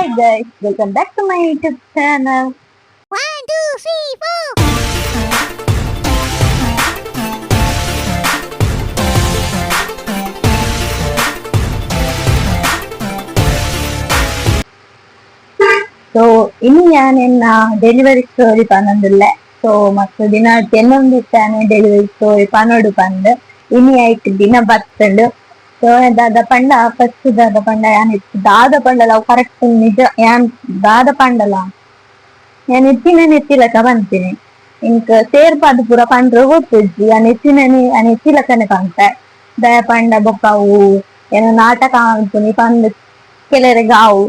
Hi guys, welcome back to my YouTube channel. 1, 2, 3, 4. So ಇನಿ ಯಾನ್ ಎನ್ನ delivery story ಪನೊಂದುಲ್ಲೆ. So ಮಸ್ತ್ ದಿನ ಎನ್ನೊಂದಿತ್ತಾನೆ ಡೆಲಿವರಿ ಸ್ಟೋರಿ ಪನೊಡು ಪಂದ್. ಇನಿ ಐಕ್ ದಿನ ಬತ್ತುಂಡು. ಸೊ ದಾದ ಪಂಡ, ಫಸ್ಟ್ ದಾದ ಪಂಡ, ಯಾನ್ ದಾದ ಪಂಡಲ ಅವು ಕರೆಕ್ಟ್ ನಿಜ. ಯಾನ್ ದಾದ ಪಂಡಲ, ಯಾನ್ ಎತ್ತಿನ ಎತ್ತಿಲಕ ಪನ್ಪಿನಿ. ಎಂಕ್ ಸೇರ್ಪಾದ್ ಪೂರ ಪಂಡ್ರೆ ಗೊತ್ತಿಜ್ಜಿ. ಯಾನ್ ಎತ್ತಿನನೆ, ಯಾನ್ ಎತ್ತಿಲಕನೆ ಪನ್ಪೆ. ದಾಯೆ ಪಂಡ ಬೊಕ್ಕ ಅವು ಏನ ನಾಟಕ ಮನ್ಪುನಿ ಪಂದ್ ಕೆಲವೆರೆಗ್ ಆವು,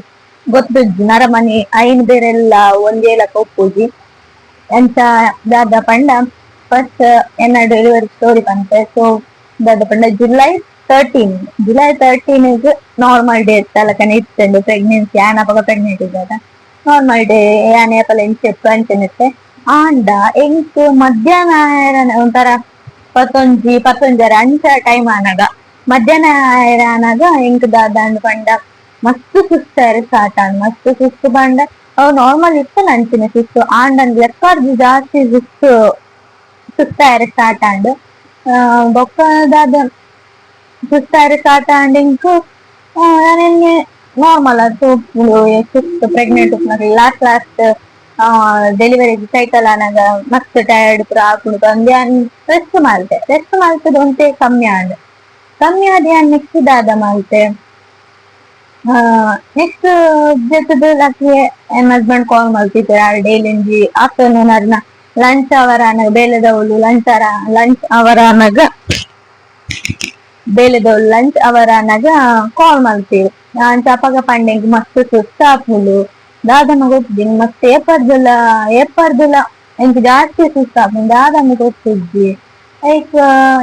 ಗೊತ್ತುಜ್ಜಿ. ನರಮನಿ ಐನ್ ಬೇರೆಲ್ಲ ಒಂಜೇ ಲೆಕ ಉಪ್ಪುಜಿ. ಎಂಚ ದಾದ ಪಂಡ, ಫಸ್ಟ್ ಎನ್ನ ಡೆಲಿವರಿ ಸ್ಟೋರಿ ಪನ್ಪೆ. ಸೊ ದಾದ ಪಂಡ, July 13, July 13 normal date ಅಲಕನೆ ಇತ್ತುಂಡು ಪ್ರೆಗ್ನೆನ್ಸಿ. ಯಾನ್ ಅಪಗ ಪ್ರೆಗ್ನೆಂಟ್ ಇದ್ದಾಗ ನಾರ್ಮಲ್ ಡೇ. ಯಾನ್ ಏಪಲ ಇಂಚ ಅಂಚನೆ ಇತ್ತೆ. ಆಂಡ ಎಂಕ್ ಮಧ್ಯಾಹ್ನ ಒಂಥರ ಪತ್ತೊಂಜಿ, ಪತ್ತೊಂಜರೆ ಅಂಚ ಟೈಮ್ ಆನಗ, ಮಧ್ಯಾಹ್ನ ಆನಗ ಎಂಕ್ ದಾದ ಪಂಡ ಮಸ್ತ್ ಸುಸ್ತು ಸ್ಟಾರ್ಟ್ ಆಂಡ್. ಮಸ್ತ್ ಸುಸ್ತು ಪಂಡ ಅವು ನಾರ್ಮಲ್ ಇತ್ತುಂಡು ಅಂಚನೆ ಸುಸ್ತು. ಆಂಡ ಲೆಕ್ಕರ್ದ್ ಜಾಸ್ತಿ ಸುಸ್ತು ಸುಸ್ತಾಯೆರೆ ಸ್ಟಾರ್ಟ್ ಆಂಡ್. ಬೊಕ್ಕ ದಾದ, ಸುಸ್ತಾಯೆರೆ ಸ್ಟಾರ್ಟ್ ಆಂಡ್ ಎಂಕ್. ಯಾನ್ ನಾರ್ಮಲ್ ಅದು ಸುಸ್ತು, ಪ್ರೆಗ್ನೆಂಟ್ ಉಪ್ಪುನಗ last last delivery cycle ಆನಗ ಮಸ್ತ್ ಟಯರ್ಡ್ ಪೂರ ಆಪುಂಡು ಪಂದ್ ಯಾನ್ ರೆಸ್ಟ್ ಮಲ್ತೆ. ರೆಸ್ಟ್ ಮಲ್ತುದು ಒಂತೆ ಕಮ್ಮಿ ಆಂಡ್. ಕಮ್ಮಿ ಆದ್ ಯಾನ್ ನೆಕ್ಸ್ಟ್ ದಾದ ಮಲ್ತೆ, ನೆಕ್ಸ್ಟ್ ಜೆತ್ತುದು ಲಕ್ಕಿಯೆ ಎನ್ನ ಹಸ್ಬೆಂಡ್ ಕಾಲ್ ಮಲ್ತಿತ್ತೆರ್. ಆರ್ ಡೈಲಿ ಒಂಜಿ ಆಫ್ಟರ್ನೂನ್ ಅರ್ನ ಲಂಚ್ ಅವರ್ ಆನಗ, ಬೇಲೆದವ್ಲು lunch hour, lunch hour ಆನಗ, ಬೇಲೆದವ್ಲು lunch hour ಆನಗ ಕಾಲ್ ಮಲ್ತೆರ್. ಅಂಚ ಅಪಗ ಪಂಡೆ, ಎಂಕ್ ಮಸ್ತ್ ಸುಸ್ತು ಆಪುಂಡು, ದಾದನ ಗೊತ್ತಿಜ್ಜಿ, ಮಸ್ತ್ ಏಪರ್ದುಲ ಏಪರ್ದುಲ ಎಂಕ್ ಜಾಸ್ತಿ ಸುಸ್ತು ಆಪುಂಡು, ದಾದನ ಗೊತ್ತಿಜ್ಜಿ. ಐಕ್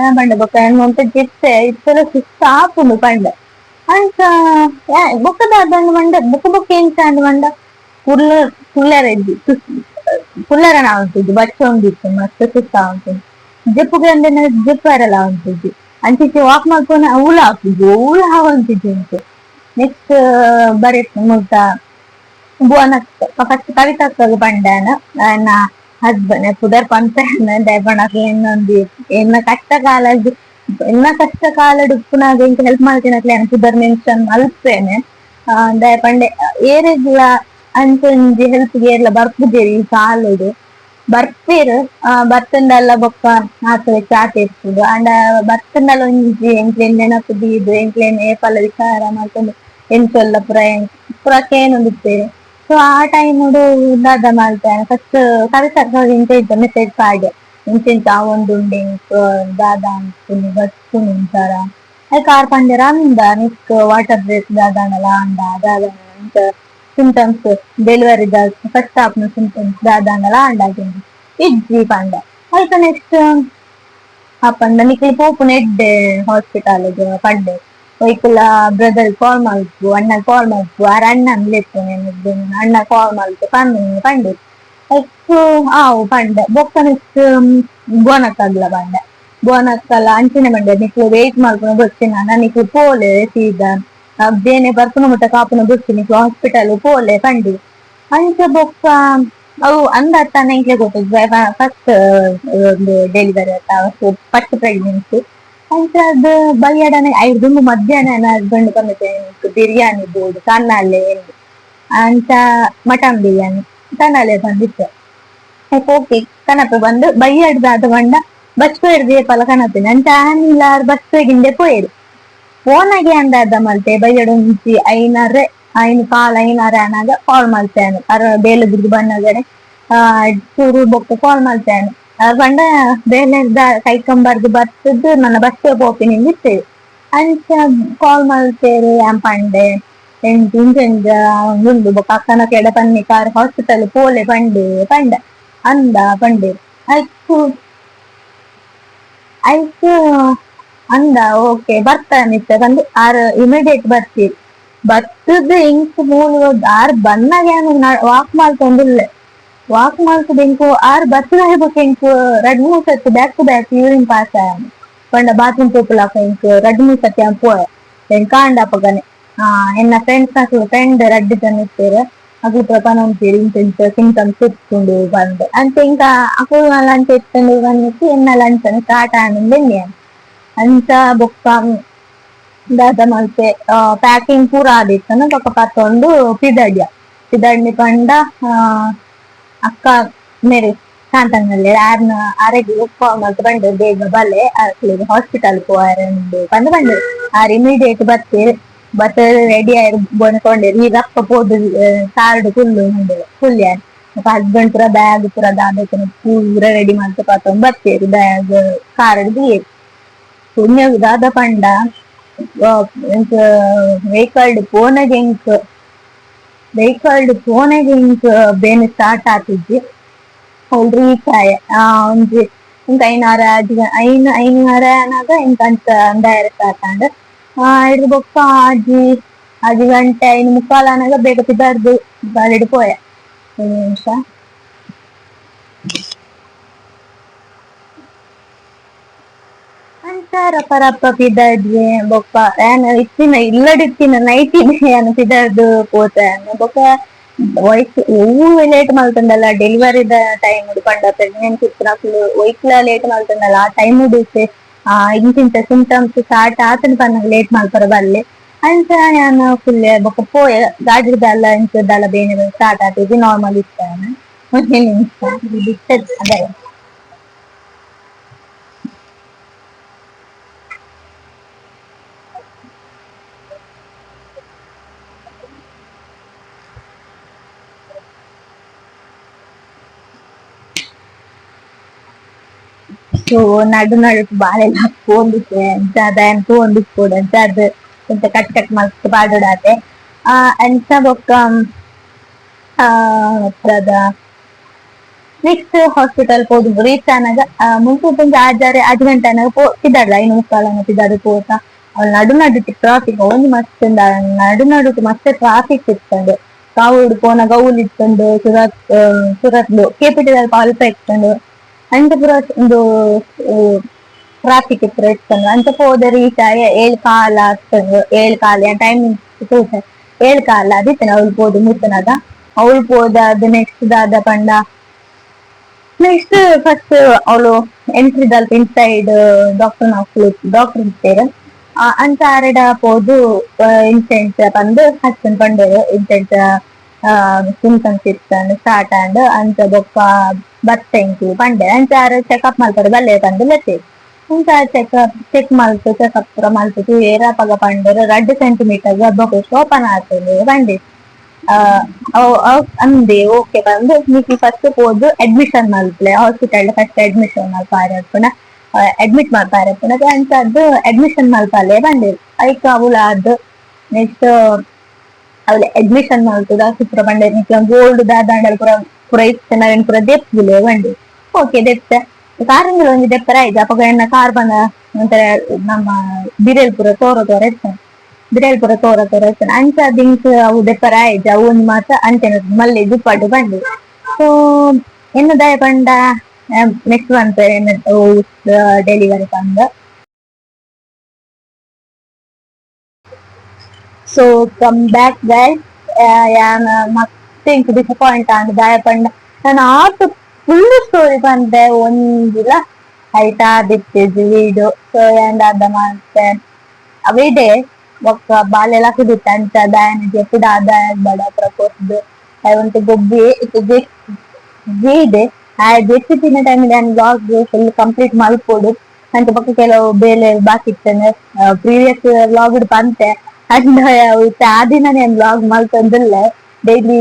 ಯಾನ್ ಪಂಡೆ, ಬೊಕ್ಕ ಯಾನ್ ಒಂತೆ ಜೆತ್ತೆ, ಇತ್ತೆಲ ಸುಸ್ತು ಆಪುಂಡು ಪಂಡೆ. ಅಂಚ ಬೊಕ್ಕ ದಾದಂದ್ ಪಂಡ, ಬೊಕ್ಕ ಬೊಕ್ಕ ಎಂಚ ಆಂಡ್ ಪಂಡ, ಕುಲ್ಲ ಕುಲ್ಲರೆ ಇಜ್ಜಿ, ಕುಲ್ಲರೆ ಆವೊಂತಿಜ್ಜಿ, ಬಚ್ಚೊಂದಿತ್ತು, ಮಸ್ತ್ ಸುಸ್ತು ಆವೊಂತುಂಡು. ಜೆಪ್ಪುಗೆ ಅಂದೆನ ಜೆಪ್ಪರೆಲ ಆವೊಂತಿಜ್ಜಿ. ಅಂಚಿಂಚ ವಾಕ್ ಮಲ್ಪುನ ಅವ್ಲ ಆಪುಜಿ, ಒವ್ಲ ಆವೊಂತಿಜ್ಜಿ ಎಂಕ್. ನೆಕ್ಸ್ಟ್ ಬರೆತ್ ಮುಲ್ತ ಭುವನ, ಫಸ್ಟ್ ಕವಿತಕ್ಕಗ್ ಪಂಡೆ ಯಾನ್. ಎನ್ನ ಹಸ್ಬೆಂಡ್ ಪುದರ್ ಪನ್ಪೆ ದಾಯೆ ಪಂಡ ಅಕ್ಲ್ ಎನ್ನೊಂಜಿ ಎನ್ನ ಕಷ್ಟ ಕಾಲಡ್, ಎನ್ನ ಕಷ್ಟ ಕಾಲಡ್ ಉಪ್ಪುನಗ ಎಂಕ್ ಹೆಲ್ಪ್ ಮಲ್ತಿನಕ್ಲೆ ಯಾನ್ ಪುದರ್ ಮೆನ್ಷನ್ ಮಲ್ಪೇನೆ. ದಾಯೆ ಪಂಡೆ ಏರೆಗ್ಲ ಅಂಚ ಒಂಜಿ ಹೆಲ್ಪ್ ಗ್ ಏರ್ಲ ಬರ್ಪುಜೆರ್ ಈ ಕಾಲಡ್. ಬರ್ಪೆರ್, ಬತ್ತುಂಡಲ ಬೊಕ್ಕ ಆತ್ ಚಾಟ್ ಇಪ್ಪುಂಡು. ಆಂಡ ಬತ್ತುಂಡಲ ಒಂಜಿ ಎಂಕ್ಲೆನ್ ನೆನಪು ದೀದ್, ಎಂಕ್ಲೆನ್ ಏಪಲ ವಿಚಾರ ಮಲ್ತೊಂದು ಎಂಚೊಲ್ಲ ಪುರ ಪುರ ಕೇನೊಂದಿತ್ತೆರ್. ಸೊ ಆ ಟೈಮ್ ಡು ದಾದ ಮಲ್ತೆ, ಫಸ್ಟ್ ಕವಿತಕ್ಕಗ್ ಇಂಚ ಇಂಚ ಮೆಸೇಜ್ ಪಾಡ್ಡೆ, ಇಂಚ ಇಂಚ ಆವೊಂದುಂಡು ಎಂಕ್, ದಾದ ಅನ್ಪುನಿ, ಬಚ್ಚುನಿ ಒಂಥರ. ಐಕ್ ಆರ್ ಪಂಡೆರ್, ಅಂದ ನಿಕ್ಕ್ ವಾಟರ್ ಬ್ರೇಕ್ ದಾದಾಂಡಲ ಆಂಡ, ದಾದ ಇಂಚ ಸಿಂಪ್ಟಮ್ಸ್, ಡೆಲಿವರಿ ದ ಫಸ್ಟ್ ಆಪುನ ಸಿಂಪ್ಟಮ್ಸ್ ದಾದಾಂಡಲ ಆಂಡ. ಇಜ್ಜಿ ಪಂಡೆ. ಐತ ನೆಕ್ಸ್ಟ್ ಆ ಪಂಡ, ನಿಕ್ಲ್ ಪೋಪುನ ಎಡ್ಡೆ ಹಾಸ್ಪಿಟಲ್ ಗ್ ಪಂಡೆ. ಒಯ್ಕುಲ ಬ್ರದರ್ ಕಾಲ್ ಮಲ್ಪು, ಅಣ್ಣ ಕಾಲ್ ಮಲ್ಪು, ಆರ್ ಅಣ್ಣನ್ ಲೆಪ್ಪುನೆ, ಅಣ್ಣ ಕಾಲ್ ಮಲ್ತ್ ಪನ್ನಿ ಪಂಡೆ. ಐಕ್ ಆವು ಪಂಡೆ. ಬೊಕ್ಕ ನೆಕ್ಸ್ಟ್ ಭುವನಕ್ಕಗ್ಲ ಪಂಡೆ. ಭುವನಕ್ಕಲ ಅಂಚನೆ ಪಂಡೆ, ನಿಕ್ಲು ವೇಟ್ ಮಲ್ಪುನ ಬೊರ್ಚಿ, ನನ ನಿಕ್ಲು ಪೋಲೆ ಸೀದಾ, ಬೇನೆ ಬರ್ಪುನ ಮುಟ್ಟ ಕಾಪುನ ಬೊರ್ಚಿ, ನಿಕ್ಲು ಹಾಸ್ಪಿಟಲ್ ಪೋಲೆ ಪಂಡಿ. ಅಂಚ ಬೊಕ್ಕ ಅವು ಅಂದತ್ತಾನೆ ಎಂಕ್ಲೆ ಗೊತ್ತಿಜ್ಜಿ, ಫಸ್ಟ್ ಒಂದು ಡೆಲಿವರಿ ಆತ, ಫಸ್ಟ್ ಪ್ರೆಗ್ನೆನ್ಸಿ. ಅಂಚ ಅದು ಬಯ್ಯಡನೆ ಐರ್ದುಂಬು ಮಧ್ಯಾಹ್ನ ಎನ್ನ ಹಸ್ಬೆಂಡ್ ಪಂಡಿತ್ತೆ, ಬಿರಿಯಾನಿ ಬೋಡು ಕನ್ನಲೆ ಅಂಚ, ಮಟನ್ ಬಿರಿಯಾನಿ ಕನ್ನಲೆ ಪಂದಿತ್ತೆ. ಓಕೆ ಕನಪೆ ಬಂದು ಬಯ್ಯಡ್ದು ಪಂಡ ಬಚ್ಪೆಡ್ದು ಏಪಲ ಕನಪಿನ ಅಂಚ ಆನಿಲ ಬಚ್ಪೆಗಿಂದೆ ಪೋಯೆರ್. ಪೋನಾಗೆ ಅಂದಾದ ಮಲ್ತೆ, ಬಯ್ಯಡ್ ಒಂಜಿ ಐನರೆ, ಐನ್ ಕಾಲ್ ಐನರೆ ಆನಾಗ ಕಾಲ್ ಮಲ್ತೆ. ಅರ್ ಬೇಲೆ ಬುಡ್ದು ಬನ್ನಗನೆ ಚೂರು ಬೊಕ್ಕ ಕಾಲ್ ಮಲ್ತೆ. ಪಂಡ ಬೇಲೆದ ಕೈಕಂಬರ್ದು ಬತ್ತುದು ನನ್ನ ಬಸ್ ಪೋಪಿನಿ ಇತ್ತೆ. ಅಂಚ ಕಾಲ್ ಮಲ್ತೇರು. ಯಾನ್ ಪಂಡೆ, ಎಂಚ ಇಂಚ ಇಂಚ ಉಂಡು, ಬೊಕ್ಕ ಅಕ್ಕನ ಕೆಡ ಪನ್ನಿ ಕಾರ್ ಹಾಸ್ಪಿಟಲ್ ಪೋಲೆ ಪಂಡೆ ಪಂಡ. ಅಂದ ಪಂಡೆ. ಐಕ್ ಐಕ್ ಅಂದ, ಓಕೆ ಬರ್ತಾನಿತ್ತೆ ಪಂದ್. ಆರ್ ಇಮಿಡಿಯೇಟ್ ಬರ್ತೀರಿ. ಬತ್ತುದು ಎಂಕ್ ಮೂಲು ಆರ್ ಬನ್ನಗ ಯಾನ್ ವಾಕ್ ಮಲ್ತೊಂದುಲ್ಲೆ. ವಾಕ್ ಮಲ್ತುದು ಎಂಕ್ ಆರ್ ಬತ್ತುದ ಬೊಕ್ಕ ಎಂಕ್ ರಡ್ಡ್ ಮೂರು ಸರ್ತಿ back to back urine pass ಆಯೆ. ಪಂಡ ಬಾತ್ರೂಮ್ ಪೋಪುಲಕ ಎಂಕ್ ರಡ್ಡ್ ಮೂರು ಸರ್ತಿ ಯಾನ್ ಪೋಯೆ. ಎಂಕ್ ಆಂಡ ಅಪಗನೆ ಎನ್ನ ಫ್ರೆಂಡ್ಸ್ ಅಕ್ಲು, ಫ್ರೆಂಡ್ ರಡ್ಡ್ ಜನ ಇತ್ತೆರ್. ಅಕ್ಲು ಪೂರ ಪನೊಂತೆರ್ ಇಂಚ ಇಂಚ ಸಿಂಪ್ಟಮ್ಸ್ ಇತ್ತುಂಡು ಪಂದ್. ಅಂಚ ಎಂಕ ಅಕುಲು ಅಂಚ ಇತ್ತುಂಡು ಪನ್ನಿಕ್ ಎನ್ನಲ ಅಂಚನೆ ಸ್ಟಾರ್ಟ್ ಆಂಡ್ ಎನ್ನಿಯೆ. ಅಂಚ ಬೊಕ್ಕ ದಾದ ಮಲ್ತೆ, ಪ್ಯಾಕಿಂಗ್ ಪೂರ ಆದಿತ್ತುಂಡು. ಬೊಕ್ಕ ಪತ್ತೊಂದು ಪಿದಡ್ಯ. ಪಿದಡ್ನಿ ಪಂಡ ಅಕ್ಕ ಮೇರ್ ಶಾಂತಂಗಲ್ಲೆರ್, ಆರ್ನ ಅರೆಗ್ ಕಾಲ್ ಮಲ್ತ್ ಪಂಡೆರ್, ಬೇಗ ಬಲೆ, ಅಕ್ಲೆಗ್ ಹಾಸ್ಪಿಟಲ್ ಪೋಯೆರೆ ಉಂಡು ಪಂದ್ ಪಂಡೆರ್. ಆರ್ ಇಮಿಡಿಯೇಟ್ ಬತ್ತೆರ್. ಬತ್ತ್ ರೆಡಿ ಆಯೆರ್, ಬೋನೆ ಕೊಂಡೆರ್. ಈ ರಪ್ಪ ಪೋದು ಕಾರ್ ಡ್ ಕುಲ್ಲು ಪಂಡೆರ್. ಕುಲ್ಲಿಯೆರ್. ಬೊಕ್ಕ ಹಸ್ಬೆಂಡ್ ಪೂರ ಬ್ಯಾಗ್ ಪೂರ ದಾದ ಇತ್ತ್ಂಡ್ ಪೂರ ರೆಡಿ ಮಲ್ತ್ ಪತೊಂದು ಬತ್ತೆರ್. ಬ್ಯಾಗ್ ಕಾರ್ ಡ್ ದೀಯೆರ್. ಪುಣ್ಯಗ್ ದಾದ ಪಂಡ, ಎಂಕ್ ವೆಹಿಕಲ್ ಡ್ ಪೋನಗ, ಎಂಕ್ ವೆಹಿಕಲ್ ಡ್ ಪೋನಗ ಎಂಕ್ ಬೇನೆ ಸ್ಟಾರ್ಟ್ ಆತಿಜಿ. ಅವ್ಲು ರೀಚ್ ಆಯೆ. ಒಂಜಿ ಎಂಕ್ ಐನಾರು ಆಜಿ ಐನ್ ಐನಾರು ಆನಗ ಎಂಕ್ ಅಂಚ ಅಂದಾಯೆರೆ ಸ್ಟಾರ್ಟ್ ಆಂಡ್. ಐಡ್ದ್ ಬೊಕ್ಕ ಆಜಿ ಆಜಿ ಗಂಟೆ 5:45 ಆನಗ ಬೇಗ ಪಿದಾಡ್ದ್ ಗಾಡಿಡ್ ಪೋಯೆ. ಒಂಜಿ ನಿಮಿಷ. ಅಂಚ ರಪ್ಪ ರಪ್ಪ ಪಿದಾಡ್ಯೆ. ಬೊಕ್ಕ ಯಾನ್ ಇತ್ತಿನ ಇಲ್ಲಡ್ ಇತ್ತಿನ ನೈಟಿನೇ ಯಾನ್ ಪಿದಾಡ್ದ್ ಪೋತೆ. ಬೊಕ್ಕ ಒಯ್ಕ್ ಒವ್ವು ಲೇಟ್ ಮಲ್ತುಂಡಲ, ಡೆಲಿವರಿದ ಟೈಮ್ ಪಂಡ ಪ್ರೆಗ್ನೆನ್ಸಿ ಇತ್ತಿನಕುಲು ಒಯ್ಕ್ಲ ಲೇಟ್ ಮಲ್ತುಂಡಲ, ಆ ಟೈಮ್ ಇಂಚಿಂಚ ಸಿಂಪ್ಟಮ್ಸ್ ಸ್ಟಾರ್ಟ್ ಆತುಂಡು ಪನ್ನಗ ಲೇಟ್ ಮಲ್ಪರೆ ಬಲ್ಲಿ. ಅಂಚ ಯಾನ್ ಕುಲ್ಲೆ. ಬೊಕ್ಕ ಪೋಯೆ. ಗಾಡಿಡ್ ದಾಲ ಇಂಚ ದಾಲ ಬೇನೆ ಸ್ಟಾರ್ಟ್ ಆತಿಜಿ, ನಾರ್ಮಲ್ ಇತ್ತೆ ಯಾನ್. ಒಂಜಿ ನಿಮಿಷ, ಅದೇ. ಸೊ ನಡು ನಡುಟು ಬಾಲೆಲ್ ಪೋಂದಿತ್ತೆ. ಅಂಚ ದಾಯೆ ತೂವೊಂದಿಪ್ಪೊಡು ಅಂಚ ಅದು ಒಂತೆ ಕಟ್ ಕಟ್ ಮಲ್ತ್ ಪಾಡೊಡಾತೆ. ಅಂಚ ಬೊಕ್ಕ ದಾದ, ನೆಕ್ಸ್ಟ್ ಹಾಸ್ಪಿಟಲ್ ಪೋದು ರೀಚ್ ಆನಗ, ಮುಲ್ಪ ಒಂಜಿ ಆಜರೆ 5 ಗಂಟೆ ಆನಗ ಪೋ ಪಿದಾಡ್ಲ. 5:45 ಆನಗ ಪಿದಾಡ್ ಪೋತ. ಅವ್ಲು ನಡು ನಡುಟು ಟ್ರಾಫಿಕ್ ಒಂಜಿ ಮಸ್ತ್, ನಡು ನಡುಟು ಮಸ್ತ್ ಟ್ರಾಫಿಕ್ ಇತ್ತುಂಡು. ಕಾವೂರು ಪೋನಗ ಅವ್ಲು ಇತ್ತುಂಡು, ಸುರತ್ ಸುರತ್ ಕೆಪಿಟಿ ದಲ್ಪ ಅಲ್ಪ ಇತ್ತುಂಡು. ಅಂಚ ಪೂರ ಉಂದು ಟ್ರಾಫಿಕ್ ಇಪ್ಪುರ ಇತ್ತುಂಡು. ಅಂಚ ಪೋದು ರೀಚ್ ಆಯೆ. 7:15 ಆತುಂಡು. 7:15 ಟೈಮಿಂಗ್ ತೂತೆ, 7:15 ಆದಿತ್ತ್ಂಡ್ ಅವ್ಲು ಪೋದು ಮುಟ್ಟುನಗ. ಅವ್ಲು ಪೋದಾದ್ ನೆಕ್ಸ್ಟ್ ದಾದ ಪಂಡ, ನೆಕ್ಸ್ಟ್ ಫಸ್ಟ್ ಅವ್ಲು ಎಂಟ್ರಿ ದಲ್ಪ ಇನ್ಸೈಡ್ ಡಾಕ್ಟರ್ ನಕುಲು, ಡಾಕ್ಟರ್ ಇತ್ತೆರ್. ಅಂಚ ಆರೆಡ ಪೋದು ಇಂಚ ಇಂಚ ಪಂದ್ ಹಚ್ಚಿನ ಪಂಡೆರ್, ಇಂಚ ಇಂಚ ಸಿಂಪ್ಟಮ್ಸ್ ಇತ್ತಂದ್, ಸ್ಟಾರ್ಟ್ ಆಂಡ್, ಅಂಚ ಬೊಕ್ಕ ಬತ್ತೆ ಎಂಕ್ಲು ಪಂಡೆ. ಅಂಚ ಆರ್ ಚೆಕಪ್ ಮಲ್ಪರೆ ಬಲ್ಲೆ ಪಂದ್ ಲೆತ್ತೆರ್. ಅಂಚ ಚೆಕಪ್ ಚೆಕ್ ಮಲ್ತ್, ಚೆಕಪ್ ಪೂರ ಮಲ್ತ್ ತೂಯೆರ್. ಅಪಗ ಪಂಡೆರ್, 2 ಸೆಂಟಿಮೀಟರ್ ಗರ್ಭಕೋಶ ಓಪನ್ ಆತುಂಡು ಪಂಡೆರ್. ಅಂದೆ ಓಕೆ ಪಂದ್, ನಿಕ್ಲು ಫಸ್ಟ್ ಪೋದು ಅಡ್ಮಿಷನ್ ಮಲ್ಪುಲೆ hospital, first admission ಮಲ್ಪಾರೆ ಪುನ ಅಡ್ಮಿಟ್ ಮಲ್ಪಾರೆ ಪುನ ಅಂಚಾದ್ ಅಡ್ಮಿಷನ್ ಮಲ್ಪಾಲೆ ಪಂಡೆರ್. ಐಕ್ ಅವುಲು ಆದ್ ನೆಕ್ಸ್ಟ್ ಅವ್ಲು ಅಡ್ಮಿಷನ್ ಮಲ್ತುದ ಪೂರ ಪಂಡೆರ್, ನಿಕ್ಲೆನ ಗೋಲ್ಡ್ ದಾದಾಂಡಲ ಪೂರ ಪೂರ ಇತ್ತ್ಂಡ ಅವೆನ್ ಪೂರ ದೆಪ್ಪುಲೆ ಪಂಡೆರ್. ಓಕೆ, ದೆತ್ತೆ. ಕಾರಿಂಜಲ ಒಂಜಿ ದೆಪ್ಪರೆ ಆಯ್ತು. ಅಪಗ ಎನ್ನ ಕಾರ್ ಪಂಡ ಒಂಥರ ನಮ್ಮ ಬಿರೆಲ್ ಪೂರ ತೋರ ತೋರ ಇತ್ತುಂಡು, ಬಿರೆಲ್ ಪೂರ ತೋರ ತೋರ ಇತ್ತುಂಡು. ಅಂಚ ಎಂಕ್ ಅವು ದೆಪ್ಪರೆ ಆಯ್ಜಿ. ಅವು ಒಂಜಿ ಮಾತ ಅಂಚನೆ ಮಲ್ಲೆ ದುಪ್ಪಟ್ಟು ಪಂಡೆರ್. ಸೊ ಎನ್ನ ದಾಯೆ ಪಂಡ, ನೆಕ್ಸ್ಟ್ ಮಂತ್ ಎನ್ನ ಡೆಲಿವರಿ ಪಂದ್. So come back guys. ಯಾನ್ ಮಸ್ತ್ ಎಂಕ್ ಡಿಸಪಾಯಿಂಟ್ ಆಂಡ್. ದಾಯೆ ಪಂಡ ಯಾನ್ ಆತ್ ಫುಲ್ ಸ್ಟೋರಿ ಪಂಡೆ, ಒಂಜಿಲ ಐಟ್ ಆದಿತ್ತಿಜಿ ವಿಡಿಯೋ. ಸೊ ಯಾನ್ ದಾದ ಮಲ್ತೆ, ಅವೇಡೆ ಬೊಕ್ಕ ಬಾಲೆಲ ಕುದಿತ್ತ. ಅಂಚ ದಾಯನ ಜೆತ್ತ್‌ದ್ ದಾಯ ಬಡ ಪೂರ ಕೊರ್ದು ಒಂತೆ ಗೊಬ್ಬಿ ಇತ್ತೆ ಜೀದೆ. ಆಯೆ ಜೆತ್ತಿತ್ತಿನ ಟೈಮ್ ಯಾನ್ vlog full complete ಮಲ್ಪೊಡು. ಅಂಚ ಬೊಕ್ಕ ಕೆಲವು ಬೇಲೆ ಬಾಕಿ ಇತ್ತಂಡ್. ಪ್ರೀವಿಯಸ್ ವ್ಲಾಗ್ ಡ್ ಪಂತೆ. ಅಂಡ ಇತ್ತೆ ಆ ದಿನನೇ ಯಾನ್ ವ್ಲಾಗ್ ಮಲ್ತೊಂದುಲ್ಲೆ. ಡೈಲಿ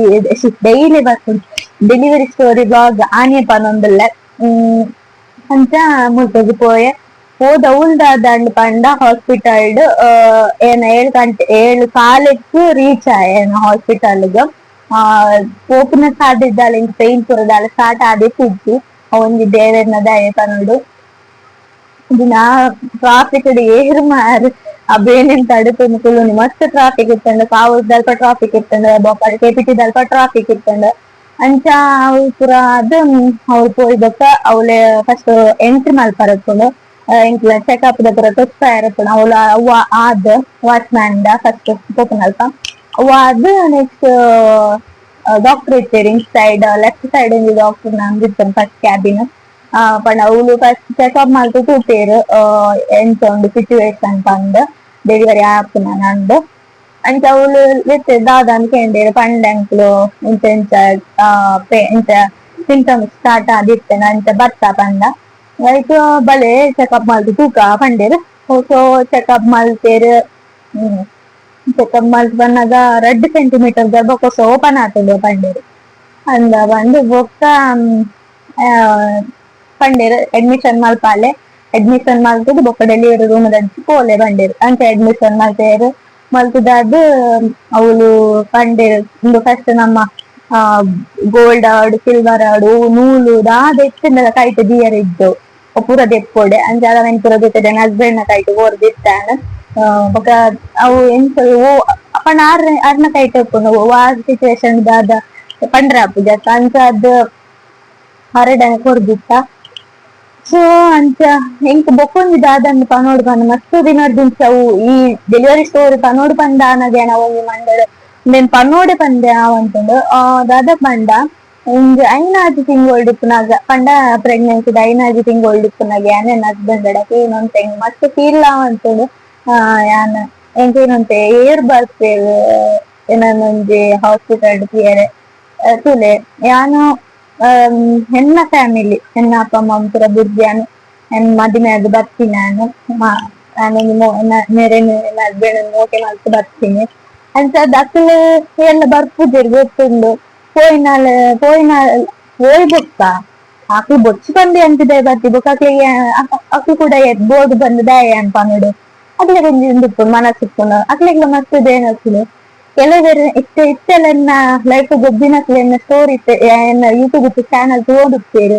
ಡೈಲಿ ಬರ್ಪುಂಡು delivery story vlog, ಆನಿಯೇ ಪನೊಂದುಲ್ಲೆ. ಅಂಚ ಮುಲ್ಪಗ್ ಪೋಯೆ. ಪೋದು ಅವ್ಲು ದಾದಾಂಡ್ ಪಂಡ, ಹಾಸ್ಪಿಟಲ್ ಡ್ ಏನ 7 ಗಂಟೆ 7:15ಕ್ ರೀಚ್ ಆಯೆ ಹಾಸ್ಪಿಟಲ್ ಗ್. ಪೋಪುನ ಸಾದಿಡ್ ಎಂಕ್ ಪೇನ್ ಪೂರ ದಾಲ ಸ್ಟಾರ್ಟ್ ಆದಿತ್ತಿಜ್ಜಿ. ಒಂಜಿ ದೇವೆರ್ನ ದಯೆ ಪನೊಡು. ದಿನ ಟ್ರಾಫಿಕ್ ಡ್ ಏರ್ ಮಾರ್ ಆ ಬೇನೆನ್ ತಡೆತೊಂದು ಕುಲ್ಲುನಿ. ಮಸ್ತ್ ಟ್ರಾಫಿಕ್ ಇತ್ತುಂಡು. ಕಾವೂರು ದಲ್ಪ ಟ್ರಾಫಿಕ್ ಇತ್ತುಂಡು, ಬೊಕ್ಕ ಕೆಪಿಟಿ ದಲ್ಪ ಟ್ರಾಫಿಕ್ ಇತ್ತುಂಡು. ಅಂಚ ಅವು ಪೂರ ಆದ್ ಅವ್ಲು ಪೋಯಿ ಬೊಕ್ಕ ಅವ್ಲೆ ಫಸ್ಟ್ ಎಂಟ್ರಿ ಮಲ್ಪರೆ ಇಪ್ಪುಂಡು. ಎಂಕ್ಲ ಚೆಕಪ್ ದ ಪೂರ ತೊಚ್ಪಾಯೆರೆ ಉಪ್ಪುಂಡು. ಅವ್ಲ ಅವ್ವ ಆದ್ watchman the first ಪೋಪುನಲ್ಪ ಅವ್ವ ಆದ್ ನೆಕ್ಸ್ಟ್ ಡಾಕ್ಟರ್ ಇತ್ತೆರ್. ಇಂಚ್ side, left side ಒಂಜಿ ಡಾಕ್ಟರ್ ನಂದು ಇತ್ತೆರ್ ಫಸ್ಟ್ ಕ್ಯಾಬಿನ್. ಪಂಡ ಅವ್ಲು ಫಸ್ಟ್ ಚೆಕಪ್ ಮಲ್ತ್ ತೂಪೆರ್ ಎಂಚ ಉಂಡು ಸಿಚುವೇಶನ್ ಪಂದ್, ಡೆಲಿವರಿ ಆಪುನ ನಂದು. ಅಂಚ ಅವ್ಲು ಲೆತ್ತೆರ್, ದಾದ ಅಂದ್ ಕೇಂಡೆರ್. ಪಂಡೆ ಅಂಕ್ಲು ಇಂಚ ಇಂಚ ಇಂಚ ಸಿಂಪ್ಟಮ್ಸ್ ಸ್ಟಾರ್ಟ್ ಆದಿತ್ತ್ಂಡ್, ಅಂಚ ಬತ್ತ ಪಂಡ. ಐಕ್ ಬಲೆ ಚೆಕಪ್ ಮಲ್ತ್ ತೂಕ ಪಂಡೆರ್. ಸೊ ಚೆಕಪ್ ಮಲ್ತೆರ್. ಚೆಕಪ್ ಮಲ್ತ್ ಬನ್ನಗ 2 ಸೆಂಟಿಮೀಟರ್ ಗರ್ಭಕೋಶ ಓಪನ್ ಆತುಂಡು ಪಂಡೆರ್. ಅಂದ ಪಂದ್ ಬೊಕ್ಕ ಪಂಡೆರ್ ಅಡ್ಮಿಷನ್ ಮಲ್ಪಾಲೆ, ಅಡ್ಮಿಷನ್ ಮಲ್ತುದು ಬೊಕ್ಕ ಡೆಲಿವರಿ ರೂಮ್ ದಂಚಿ ಪೋಲೆ ಪಂಡೆರ್. ಅಂಚ ಅಡ್ಮಿಷನ್ ಮಲ್ತೆರ್. ಮಲ್ತುದಾದ್ ಅವ್ಲು ಪಂಡೆರ್, ಉಂದು ಫಸ್ಟ್ ನಮ್ಮ ಗೋಲ್ಡ್ ಆವಡ್, ಸಿಲ್ವರ್ ಆವಡ್, ನೂಲು ದಾದ ಇತ್ತ್ಂಡಲ ಕೈಟ್ ದೀಯರೆ ಇಜ್ಜಿ, ಅವು ಪೂರ ದೆಪ್ಪೊಡೆ. ಅಂಚ ಅವೆನ್ ಪೂರ ದೆತ್ತ್‌ದ್ ಹಸ್ಬೆಂಡ್ ನ ಕೈಟ್ ಕೊರ್ದಿತ್ತಾನ್. ಬೊಕ್ಕ ಅವು ಎಂಚ ಓ ಪಂಡ ಆರ್ ಅರ್ನ ಕೈಟ್ ಉಪ್ಪುಂಡು, ವಾ ಸಿಚುವೇಶನ್ ದಾದ ಪಂಡ್ರೆ ಆಪುಜಿ ಅತ್ತ. ಅಂಚಾದ್ ಅರೆಡ ಕೊರ್ದಿತ್ತ. ಸೊ ಅಂಚ ಎಂಕ್ ಬೊಕೊಂಜಿ ದಾದಂದ್ ಪನೊಡು ಪಂಡ, ಮಸ್ತ್ ದಿನೊರ್ದಿಂಚ ಅವು ಈ ಡೆಲಿವರಿ ಸ್ಟೋರಿ ಪನೊಡು ಪಂದ್ ಆನಗ ಯಾನ್ ಒಂಜಿ ಮಂಡೆಡ್ ಉಂದೆನ್ ಪನೊಡೆ ಪಂದೆ ಆವೊಂತುಂಡು. ದಾದ ಪಂಡ, ಒಂಜಿ ಐನಾಜಿ ತಿಂಗೊಳ್ಡು ಇಪ್ಪುನಗ, ಪಂಡ ಪ್ರೆಗ್ನೆನ್ಸಿ ಐನಾಜಿ ತಿಂಗೊಳ್ಡು ಇಪ್ಪುನಗ, ಯಾನ್ ಎನ್ನ ಹಸ್ಬೆಂಡ್ ಡ ಕೇನೊಂತೆ, ಎಂಕ್ ಮಸ್ತ್ ಫೀಲ್ ಆವೊಂತುಂಡು. ಯಾನ್ ಎಂಕ್ ಕೇನೊಂತೆ, ಏರ್ ಬರ್ಪೆರ್ ಎನನ್ ಒಂಜಿ ಹಾಸ್ಪಿಟಲ್ ತೂಯೆರೆ? ತೂಲೆ, ಯಾನ್ ಎನ್ನ ಫ್ಯಾಮಿಲಿ, ಎನ್ನ ಅಪ್ಪ ಅಮ್ಮ ಪೂರ ಬುಡ್ದು ಯಾನ್ ಎನ್ ಮದಿಮೆ ಆದ್ ಬರ್ತೀನಿ. ಯಾನ್ ಎನ್ನ ಮೇರೆನ್, ಎನ್ನ ಹಸ್ಬೆಂಡ್ ಓಕೆ ಮಲ್ತ್ ಬರ್ತೀನಿ. ಅಂಚಾದ್ ಅಕುಲು ಏರ್ಲ ಬರ್ಪುಜೆರ್ ಗೊತ್ತುಂಡು. ಪೋಯಿನಾಲ್ ಪೋಯಿನಾಲ್ ಪೋಯಿ ಬೊಕ್ಕ ಅಕ್ಲು ಬೊರ್ಚಿ ಪಂದ್ ಎಂಚಿದ ಬರ್ತಿ ಬೊಕ್ಕ ಅಕ್ಲೆಗೆ ಅಕ್ಲು ಕೂಡ ಬೋಡು ಬಂದ್ ದಾಯೆ ಯಾನ್ ಪನೊಡು? ಅಕ್ಲೆಗ್ ಒಂಜಿ ಉಂದು ಇಪ್ಪುಂಡು, ಮನಸ್ಸು ಇಪ್ಪುಂಡು. ಅಕ್ಲೆಗ್ಲ ಮಸ್ತ್ ಬೇನಕುಲು ಕೆಲವೆರ್ ಇತ್ತೆ ಇತ್ತೆಲ ಎನ್ನ ಲೈಫ್ ಗೊಬ್ಬಿನಕ್ಲೆನ ಸ್ಟೋರಿ ಇತ್ತೆ ಎನ್ನ ಯೂಟ್ಯೂಬ್ ಚಾನಲ್ ತೂವೊಂದಿಪ್ಪೆರ್.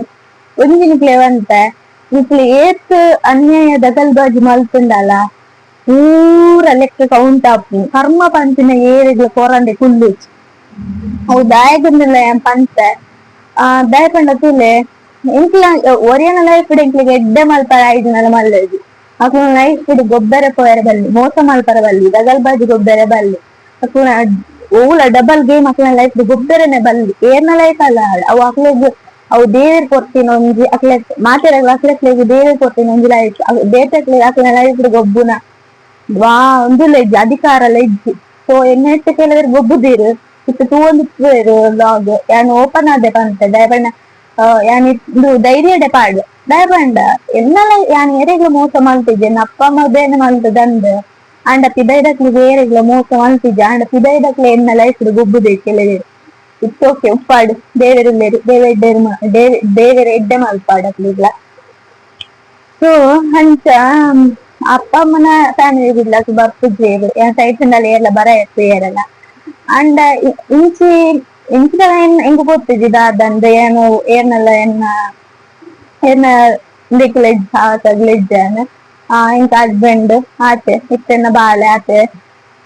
ಒಂಜಿ ನಿಕ್ಲೆ ಒಂತೆ, ನಿಕ್ಲೆ ಏತ್ ಅನ್ಯಾಯ ದಗಲ್ಬಾಜಿ ಮಲ್ತುಂಡಲ ಪೂರ ಲೆಕ್ಕ ಕೌಂಟ್ ಆಪುಂಡು. ಕರ್ಮ ಪನ್ಪಿನ ಏರೆಗ್ಲ ಕೊರಂದೆ ಕುಲ್ಲುಜಿ. ಅವು ದಾಯೆಗುಂದುಲ್ಲ ಯಾನ್ ಪನ್ಪೆ. ದಾಯೆ ಪಂಡ ತೂಲೆ, ಎಂಕ್ಲ ಒರಿಯನ ಲೈಫ್ ಎಂಕ್ಲೆಗ್ ಎಡ್ಡೆ ಮಲ್ಪರೆ ಆಯ್ದಿನಲ ಮಲ್ಲೆಜಿ. ಅಕ್ಲ್ನ ಲೈಫ್ ಡ್ ಗೊಬ್ಬೆರೆ ಪೋಯೆರೆ ಬಲ್ಲಿ, ಮೋಸ ಮಲ್ಪರೆ ಬಲ್ಲಿ, ದಗಲ್ಬಾಜಿ ಗೊಬ್ಬೆರೆ ಬಲ್ಲಿ. ಅಕ್ಲ್ನ ಒವ್ಲ ಡಬಲ್ ಗೇಮ್ ಅಕ್ಲ್ನ ಲೈಫ್ ಡ್ ಗೊಬ್ಬೆರೆನೆ ಬಲ್ಲಿ. ಏರ್ನ ಲೈಫ್ ಅಲ್ಲ ಅವು. ಅಕ್ಲೆಗ್ ಅವು ದೇವೆರ್ ಕೊರ್ತಿನ ಒಂಜಿ, ಅಕ್ಲೆ ಮಾತೆರೆಗ್ಲ ಅಕ್ಲೆಕ್ಲೆಗ್ ದೇವೆರ್ ಕೊರ್ತಿನ ಒಂಜಿ ಲೈಫ್. ಬೇತೆಕ್ಲೆ ಅಕ್ಲೆನ ಲೈಫ್ ಡ್ ಗೊಬ್ಬುನ ವಾ ಉಂದುಲ ಇಜ್ಜಿ, ಅಧಿಕಾರಲ ಇಜ್ಜಿ. ಸೊ ಎನ್ನ ಕೆಲವೆರ್ ಗೊಬ್ಬುದೆರ್, ಇತ್ತೆ ತೂವೊಂದಿಪ್ಪುವೆರ್ ವ್ಲಾಗ್. ಯಾನ್ ಓಪನ್ ಆದೆ ಪನ್ಪೆ. ದಾಯೆ ಪಂಡ ಯಾನ್ ಇಂದು ಧೈರ್ಯಡೆ ಪಾಡ್ವೆ. ದಾಯೆ ಪಂಡ ಎನ್ನಲ ಯಾನ್ ಏರೆಗ್ಲ ಮೋಸ ಮಲ್ತಿಜಿ. ಎನ್ನ ಅಪ್ಪ ಅಮ್ಮ ಬೇನೆ ಮಲ್ತದಂದ್ ಆಂಡ ಪಿದಯ್ದಕ್ಲೆಗ್ ಏರೆಗ್ಲ ಮೋಸ ಮಲ್ತಿಜಿ. ಆಂಡ ಪಿದಯ್ದಕ್ಲೆ ಎನ್ನ ಲೈಫ್ ಡ್ ಗೊಬ್ಬುದೆರ್ ಕೆಲವೆರ್. It's okay, ಉಪ್ಪಾಡು ದೇವೆರ್ ಉಲ್ಲೆರ್. ದೇವೆರ್ ದೇವೆರ್ ಎಡ್ಡೆ ಮಲ್ಪಾಡ್ ಅಕ್ಲೆಗ್ಲ. ಸೊ ಅಂಚ ಅಪ್ಪ ಅಮ್ಮನ ಫ್ಯಾಮಿಲಿ ಬಿಡ್ಲಕ್ ಬರ್ಪುಜೆರ್. ಯಾನ್ ಸೈಟ್ ಏರ್ಲ ಬರ ಏರೆಲ್ಲ. ಆಂಡ ಇಂಚಿ ಇಂಚಿದ ಎಂಕ್ ಗೊತ್ತಿಜ್ಜಿ ದಾದಂದ್. ಏನು ಏರ್ನಲ ಎನ್ನ ಎನ್ನ ಇಂದೆಕ್ಲ ಇಜ್ಜಾನ್. ಎಂಕ್ ಹಸ್ಬೆಂಡ್ ಆತೆ, ಇತ್ತೆನ ಬಾಲೆ ಆತೆ.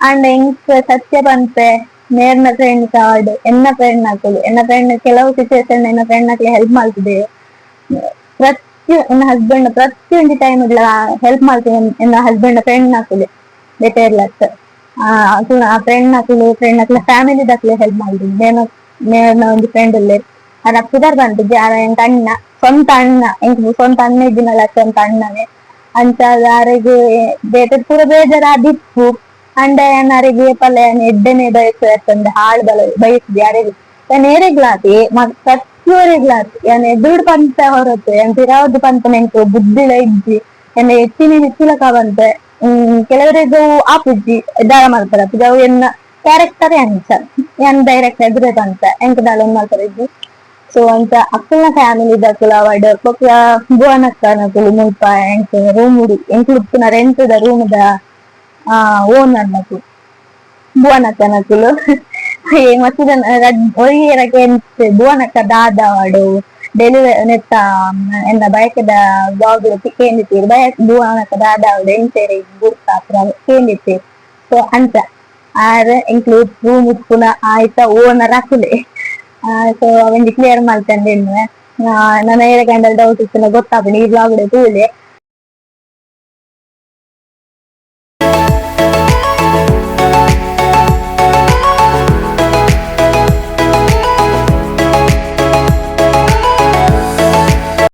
ಆಂಡ ಎಂಕ್ ಸತ್ಯ ಪನ್ಪೆ, ಮೇರ್ನ ಫ್ರೆಂಡ್ಸ್ ಆವಡ್, ಎನ್ನ ಫ್ರೆಂಡ್ ನಕುಲು, ಎನ್ನ ಫ್ರೆಂಡ್ ಕೆಲವು ಸಿಚುವೇಶನ್ ಎನ್ನ ಫ್ರೆಂಡ್ ನಕ್ಲೆ ಹೆಲ್ಪ್ ಮಲ್ತುದೆ. ಪ್ರತಿ ಎನ್ನ ಹಸ್ಬೆಂಡ್ ಪ್ರತಿಯೊಂಜಿ ಟೈಮ್ ಹೆಲ್ಪ್ ಮಲ್ತಿನ ಎನ್ನ ಹಸ್ಬೆಂಡ್ ಫ್ರೆಂಡ್ ನಕುಲು, ಬೇತೆ ಏರ್ಲತ್ತ್. ಆ ಫ್ರೆಂಡ್ ನಕುಲು, ಫ್ರೆಂಡ್ ನಕ್ಲೆ ಫ್ಯಾಮಿಲಿ ದಕ್ಲೆ ಹೆಲ್ಪ್ ಮಲ್ದಿನಿ. ಮೇರ್ನ ಮೇರ್ನ ಒಂಜಿ ಫ್ರೆಂಡ್ ಉಲ್ಲೆರ್, ಅರ ಪುದರ್ ಪನ್ಪುಜಿ. ಆರ್ ಎಂಕ್ ಅಣ್ಣ, ಸ್ವಂತ ಅಣ್ಣ. ಎಂಕ್ ಸ್ವಂತ ಅಣ್ಣ ಇಜ್ಜಿನಲ ಸ್ವಂತ ಅಣ್ಣನೇ. ಅಂಚ ಅರೆಗ್ ಬೇತೆ ಪೂರ ಬೇಜಾರಾದಿಪ್ಪು. ಆಂಡ ಯಾನ್ ಅರೆಗ್ ಏಪಲ ಯಾನ್ ಎಡ್ಡೆನೆ ಬಯಸುವೆ ಅತ್ತಂದೆ ಹಾಳ್ ಬಲ ಬಯಸುಜಿ ಯಾರೆಗ್. ಯಾನ್ ಏರೆಗ್ಲ ಆತಿ, ಪ್ರತಿಯೊರಿಗ್ಲ ಆತಿ, ಯಾನ್ ಎದುರುಡು ಪನ್ಪೆ ಹೊರತು ಯಾನ್ ಪಿರವುರ್ದು ಪನ್ಪುನ ಎಂಕ್ ಬುದ್ಧಿಲ ಇಜ್ಜಿ. ಎನ್ನ ಎತ್ತಿನ ಎತ್ತಿಲಕ ಪನ್ಪೆ. ಕೆಲವರೆಗ್ ಆಪುಜಿ, ದಾದ ಮಲ್ಪರೆ ಆಪುಜಿ. ಅವು ಎನ್ನ ಕ್ಯಾರೆಕ್ಟರ್ ಅಂಚ. ಯಾನ್ ಡೈರೆಕ್ಟ್ ಎದುರೇ ಪನ್ಪೆ, ಎಂಕ್ ದಾಲ ಉಂದು ಮಲ್ಪರೆ ಇಜ್ಜಿ. ಸೊ ಅಂಚ ಅಕ್ಕಲ್ನ ಫ್ಯಾಮಿಲಿ ದಕುಲು ಆವಡ್, ಬೊಕ್ಕ ಭುವನಕ್ಕನಕುಲು, ಮುಲ್ಪ ಎಂಕ್ ರೂಮ್ ಎಂಕ್ಲು ಉಪ್ಪುನ rent the room ದ ಓನರ್ ನಕುಲು ಭುವನಕ್ಕನಕುಲು. ಮಸ್ತ್ ಜನ ಒರಿಯೆರ ಕೇನ್ಪೆರ್, ಭುವನಕ್ಕ ದಾದ ಆವಡ್ ಡೆಲಿವರಿ ನೆತ್ತ ಎನ್ನ ಬಯಕೆದ ವ್ಲಾಗ್ ಕೇಂದಿತ್ತೆರ್. ಬಯಕ್ ಭುವನಕ್ಕ ದಾದ ಆವಡ್, ಎಂಚ ಗುರ್ತ ಪೂರ ಕೇಂದಿತ್ತೆರ್. ಸೊ ಅಂಚ ಆರ್ ಎಂಕ್ಲು ರೂಮ್ ಉಪ್ಪುನ ಆಯ್ತ ಓನರ್ ಅಕುಲೆ. ಸೊ ಅವೆಂಜಿ ಕ್ಲಿಯರ್ ಮಲ್ತಂದೆ. ನನ ಏರೆಗಾಂಡಲ ಡೌಟ್ ಇತ್ತ್ಂಡ ಗೊತ್ತಾಪುಂಡು, ಈ ವ್ಲಾಗ್ ತೂಲೆ.